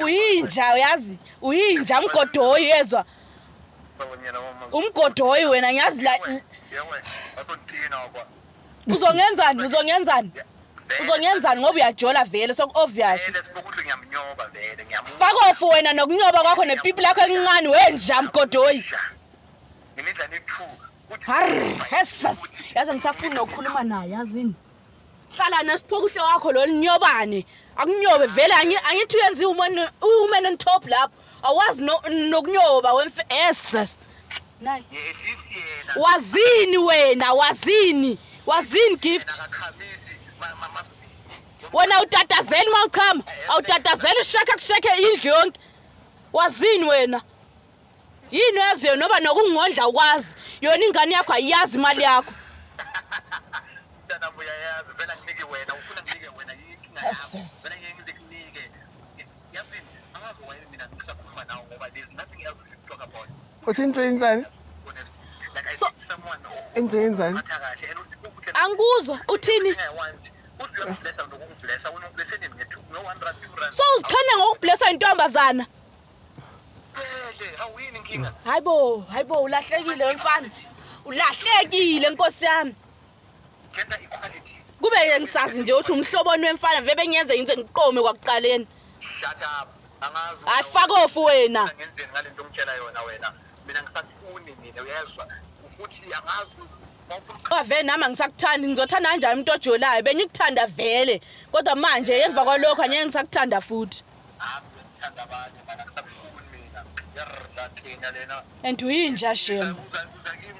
Uyinja uyazi, uyinja mgodoyi yezwa. Umgodoyi wena ngiyazi la. Uzongenzani? Uzongenzani? Uzongenzani ngoba uyajola vele soku obvious. Fuck off wena nokunyoba kwakho nepipi lakho elincane wenja mgodoyi. Harr, hesas. Yazi angisafuni nokukhuluma naye yazini. Hlala nesiphokuhle wakho lo linyobane. Akunyobe vele angithi uyenza i-woman woman on top lapho. Awazi nokunyoba wemfe yes. Nayi. Wazini wena wazini? Wazini Gift? Wena utatazela uma uchama, awutatazela ushaka kusheke indlu yonke. Wazini wena? Yini oyaziyo noba nokungondla ukwazi. Yona ingane yakho ayiyazi imali yakho. Mntanami uyayazi vele anginike wena ufuna nginike wena yinkinga yakho vele ngeke ngize kunike yazini angazi why mina ngisakhuluma nawe ngoba there's nothing else to talk about. Uthi into yenzani? Honestly, like I So- need someone who Into yenzani? uphatha kahle and uthi ukuthi Angikuzwa uthini? I want uthi uyangiblessa nokungiblessa wena ungiblesse nini nge-two no-1 rand 2 rand. So uziqhenya ngokublesswa intombazana. Vele hawu yini inkinga? Hayibo, hayibo ulahlekile wemfana. Ulahlekile nkosi yami. Gender equality. Kube ke ngisazi nje ukuthi umhloboni wemfana vele bengiyenze ngize ngiqome kwakuqaleni. Shut up. Angazi. Hayi fuck off wena. Ngenzeni ngalento ongitshela yona wena? Mina ngisakufuni mina uyezwa. Futhi angazi mawufuna Kodwa vele nami angisakuthandi ngizothanda kanjani umuntu ojolayo bengikuthanda vele kodwa manje emva kwalokho angeke ngisakuthanda futhi. Hhayi ngithanda abanye mana ngisakufuni mina. Yarr la thina lena. And uyinja shem. Uza uza kimi.